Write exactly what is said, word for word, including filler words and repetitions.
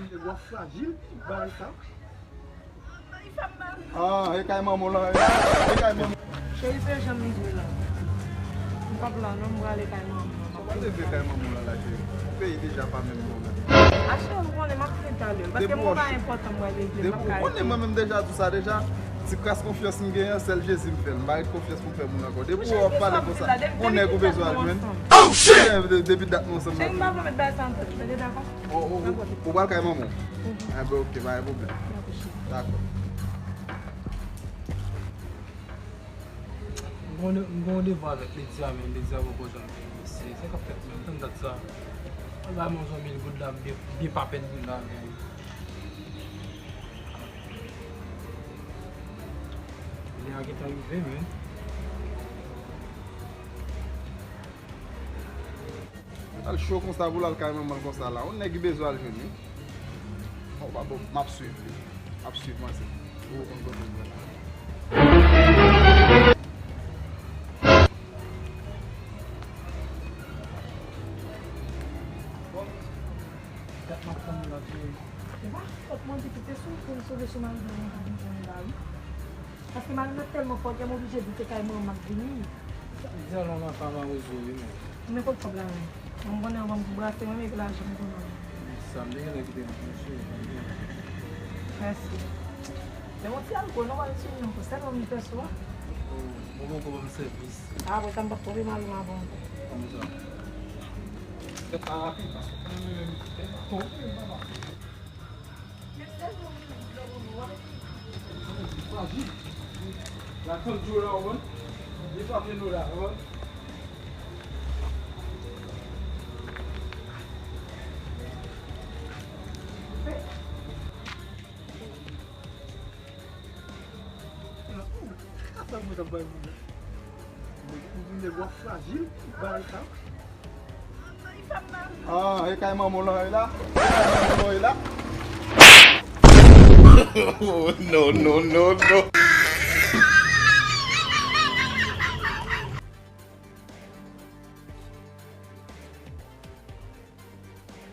Nèg w ap frajil, bagay sa. Ah, e kay manman w lan, e kay manman. Cheri, se jan m ye la. M p ap la non, m prale kay manman m. Sa w prale vle kay manman w lan la, cheri? Peyi deja pa menm bon menm. A cheri, ou konnen m ap vin talè. Paske mwen pa enpòtan, m prale vle, m ap ka rete. Ou konnen mwen menm deja di w sa deja. Ti kras konfyans m genyen an, sèl Jezi m fè l. M pa gen konfyans pou m fè moun ankò. Depi w ap pale konsa, yon nèg ou bezwen al jwenn. Oh, shit! Depi dat nou ansanm. Cheri, m pa vle met bagay sa nan tèt mwen, dakò? Ou, ou, ou, ou pral kay manman w? Mhm. Ah, ben, ok, pa gen pwoblèm. Dakò. M gen yon de-, m gen yon devwa avèk Lydia, men Lydia poko janm vini. Se, se sa k ap fèt menm, tann dat sa. Al bay mwen yon mil goud la, m byen, byen pa pèn goud la, men. Lè a gentan rive, men. Al cho konsa pou l al kay manman l konsa la. Yon nèg ki bezwen al jwenn li. Bon, pa bon, m ap swiv li. M ap swiv mwen se. Ou konn kote l la. Bon, dat m ap tann la, cheri. E pa fòt mwen di ki te sou pou l sove sou mari mwen, mwen pa vin konnen la, wi. Paske mari mwen tèlman fòt, m oblije di se kay manman m ap vini. Sa di alon la pa mawozo wi men. Men kot kòb la menm? Mwen m konnen anvan m brase mwen, men epi lajan m konnen. Sa m te genlè kite m pou mesye, pa gen. Mèsi. Men yon ti alkòl, non, pa sou non, sèlman m fè sou a. Oh, bon, bon, bon, sèvis. Apre sa, m p ap twonpe mari m avan ankò. Kòmsa. Fè pa rapid, paske mwen menm, fè pa twonpe m, papa. Ou vin nèg w ap frajil, bagay sa. Ah, e kay manman w lan e la? E kay manman w lan e la? Oh, no, no, no, no.